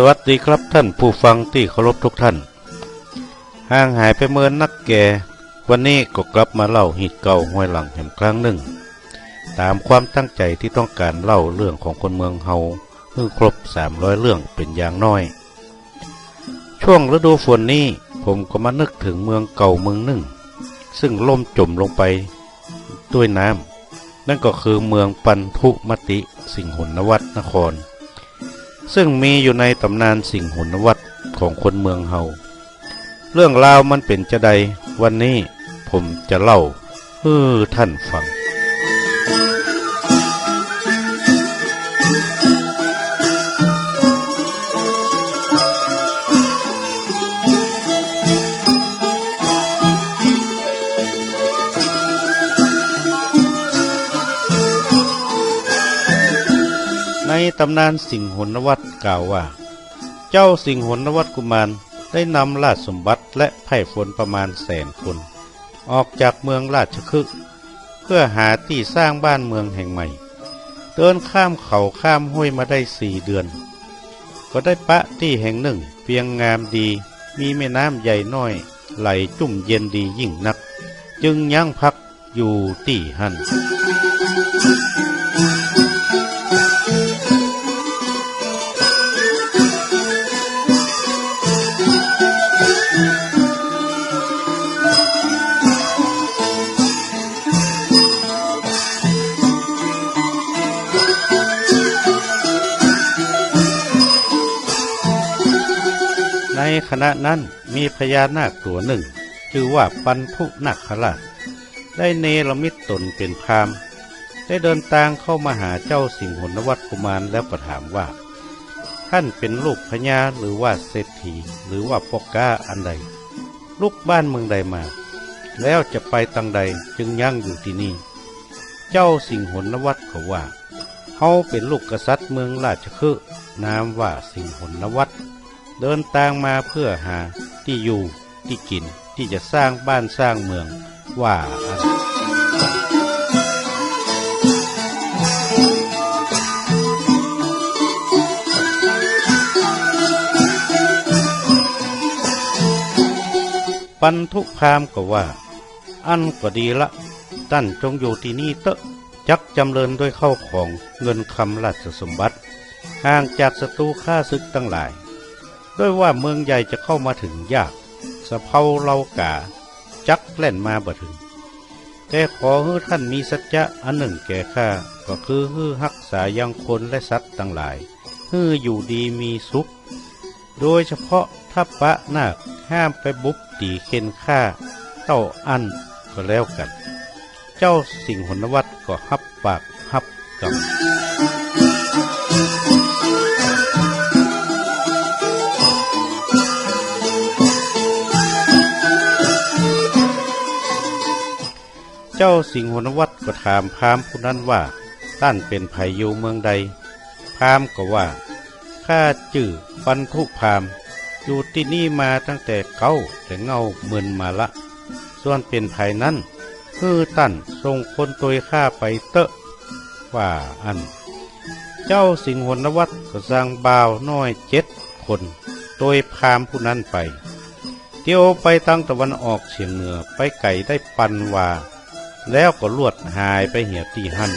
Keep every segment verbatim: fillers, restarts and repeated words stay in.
สวัสดีครับต้านผู้ฟังตี้เคารพกู้ต้าน ห่างหายไปเมินนักแก่ วันนี้ก็กลับมาเล่าฮีตเก่าฮอยหลังแหมครั้งนึ่ง ต๋ามความตั้งใจ๋ตี้ต้องก๋านเล่าเรื่องของคนเมืองเฮาหื้อครบสามร้อยเรื่องเป๋นอย่างน้อย ช่วงฤดูฝนนี้ผมก็มานึกเถิงเมืองเก่าเมืองนึ่ง ซึ่งล่มจ๋มลงไป ด้วยน้ำ นั่นก็คือเมืองปันธุมติสิงหนวัตนคร ซึ่งมีอยู่ในต๋ำนานสิงหนวัตของคนเมืองเฮา เรื่องราวมันเป๋นจาใด วันนี้ผมจะเล่าหื้อต้านฟัง ในต๋ำนานสิงหนวัตกล่าวว่า เจ้าสิงหนวัตกุมารได้นำราชสมบัติและไพร่ฝนประมาณแสนคน ออกจากเมืองราชคฤห์ เพื่อหาตี้สร้างบ้านเมืองแห่งใหม่ เดินข้ามเขาข้ามห้วยมาได้สี่เดือน ก็ได้ปะตี้แห่งนึ่งเปียงงามดี มีแม่น้ำใหญ่น้อยไหลจุ่มเย็นดียิ่งนัก จึงยั้งพักอยู่ตี้หั้น ในขณะนั้นมีพญานาคตั๋วนึ่ง จื้อว่าปันธุนาคราช ได้เนรมิตต๋นเป๋นพราหมณ์ ได้เดินตางเข้ามาหาเจ้าสิงหนวัตกุมารแล้วก็ถามว่า ต้านเป๋นลูกพญาหรือว่าเศรษฐีหรือว่าป้อก๊าอันใด ลุกบ้านเมืองใดมา แล้วจะไปตางใดจึงยั้งอยู่ตี้นี่ เจ้าสิงหนวัตก็ว่า เฮาเป๋นลูกกษัตริย์เมืองราชคฤห์ นามว่าสิงหนวัต เดินตางมาเพื่อหาตี้อยู่ตี้กิ๋น ตี้จะสร้างบ้านสร้างเมือง ว่าอั้น ปันธุพราหมณ์ก็ว่า อั้นก็ดีละ ต้านจงอยู่ตี้นี่เต๊อะ จักจ๋ำเริญด้วยเข้าของเงินคำราชสมบัติ ห่างจากศัตรูข้าศึกตังหลาย ด้วยว่าเมืองใหญ่จะเข้ามาเถิงยาก สะเพาเลากา จักแล่นมาบ่เถิง แต่ขอหื้อต้านมีสัจจะอันนึ่งแก่ข้า ก็คือหื้อฮักษายังคนและสัตว์ตังหลาย หื้ออยู่ดีมีสุข โดยเฉพาะทัพปะนาค ห้ามไปบุบตี๋เข่นฆ่าเต้าอั้นก็แล้วกั๋น เจ้าสิงหนวัตก็ฮับปากฮับกำ เจ้าสิงหนวัตก็ถามพราหมณ์ผู้นั้นว่า ต้านเป๋นใผอยู่เมืองใด พราหมณ์ก็ว่า ข้าจื้อปันธุพราหมณ์ อยู่ตี้นี่มาตั้งแต่เก๊าแต่เง่าเมินมาละ ส่วนเป๋นใผนั้น หื้อต้านส่งคนตวยข้าไปเต๊อะ ว่าอั้น เจ้าสิงหนวัตก็สั่งบ่าวน้อยเจ็ดคนตวยพราหมณ์ผู้นั้นไป เตียวไปตางตะวันออกเฉียงเหนือไปไก๋ได้ปันวา แล้วก็ลวดหายไปเหียตี้หั้น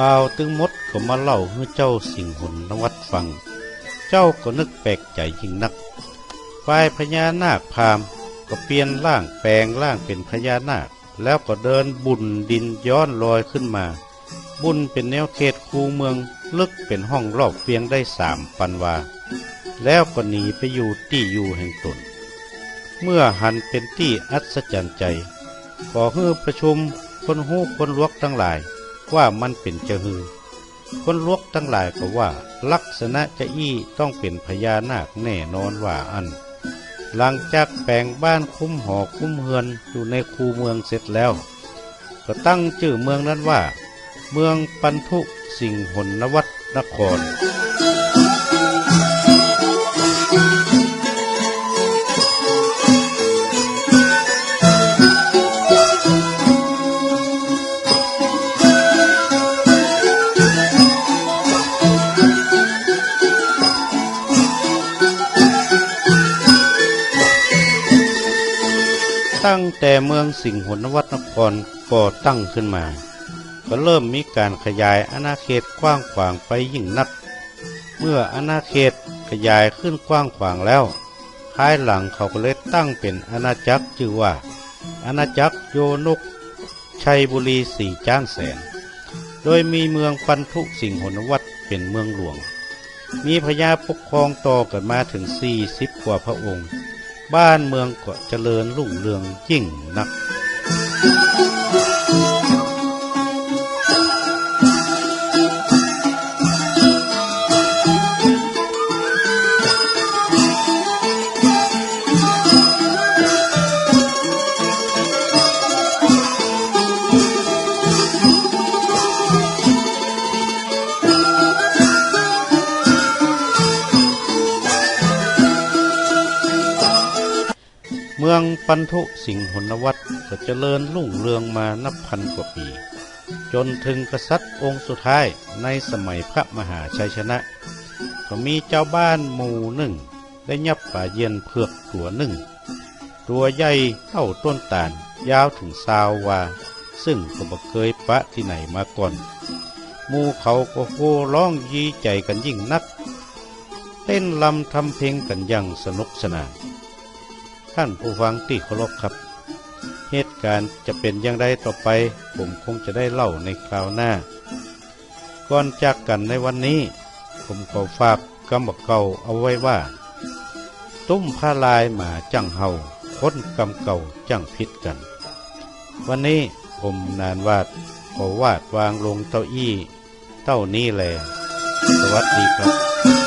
บ่าวตึงหมดก็มาเล่าหื้อเจ้าสิงหนวัตฟัง เจ้าก็นึกแปลกใจ๋ยิ่งนัก ฝ่ายพญานาคพราหมณ์ก็เปลี่ยนร่างแป๋งร่างเป๋นพญานาค แล้วก็เดินบุ่นดินย้อนลอยขึ้นมา บุ่นเป๋นแนวเขตคูเมือง ลึกเป๋นฮ่องรอบเวียงได้สามปันวา แล้วก็หนีไปอยู่ตี้อยู่แห่งต๋น เมื่อหันเป๋นตี้อัศจรรย์ใจ๋ ก็หื้อประชุมคนฮู้คนหลวกตังหลาย ว่ามันเป๋นจาฮือ คนหลวกตังหลายก็ว่าลักษณะจาอี้ต้องเป๋นพญานาคแน่นอนว่าอั้น หลังจากแป๋งบ้านคุ้มหอคุ้มเฮือนอยู่ในคูเมืองเสร็จแล้ว ก็ตั้งจื้อเมืองนั้นว่า เมืองปันธุสิงหนวัตนคร ตั้งแต่เมืองสิงหนวัตนครก่อตั้งขึ้นมา ก็เริ่มมีก๋านขยายอาณาเขตกว้างขวางไปยิ่งนัก เมื่ออาณาเขตขยายขึ้นกว้างขวางแล้ว ภายหลังเขาก็เลยตั้งเป๋นอาณาจักรจื้อว่า อาณาจักรโยนกชัยบุรีสีจ๊านแสน โดยมีเมืองปันธุสิงหนวัตเป๋นเมืองหลวง มีพญาปกครองต่อกั๋นมาเถิงสี่สิบกว่าพระองค์ บ้านเมืองก็เจริญรุ่งเรืองยิ่งนัก เมืองปันธุสิงหนวัตก็เจริญรุ่งเรืองมานับพันกว่าปี๋ จ๋นเถิงกษัตริย์องค์สุดท้ายในสมัยพระมหาชัยชนะ ก็มีจาวบ้านหมู่นึ่งได้ยับป๋าเยียนเผือกตั๋วนึ่ง ตั๋วใหญ่เต้าต้นต๋าล ยาวเถิงซาววา ซึ่งก็บ่เกยปะตี้ไหนมาก่อน หมู่เขาก็โห่ฮ้องดีใจ๋กั๋นยิ่งนัก เต้นรำทำเพลงกั๋นอย่างสนุกสนาน ท่านผู้ฟังตี้เคารพครับ เหตุก๋ารณ์จะเป๋นอย่างใดต่อไป ผมคงจะได้เล่าในคราวหน้า ก่อนจากกั๋นในวันนี้ ผมขอฝากกำบ่าเก่าเอาไว้ว่า ตุ้มผ้าลายหมาจั้งเห่า คนกำเก่าจั้งผิดกั๋น วันนี้ผมหนานหวาด ขอวาดวางลงเต้าอี้ เต้านี้แล สวัสดีครับ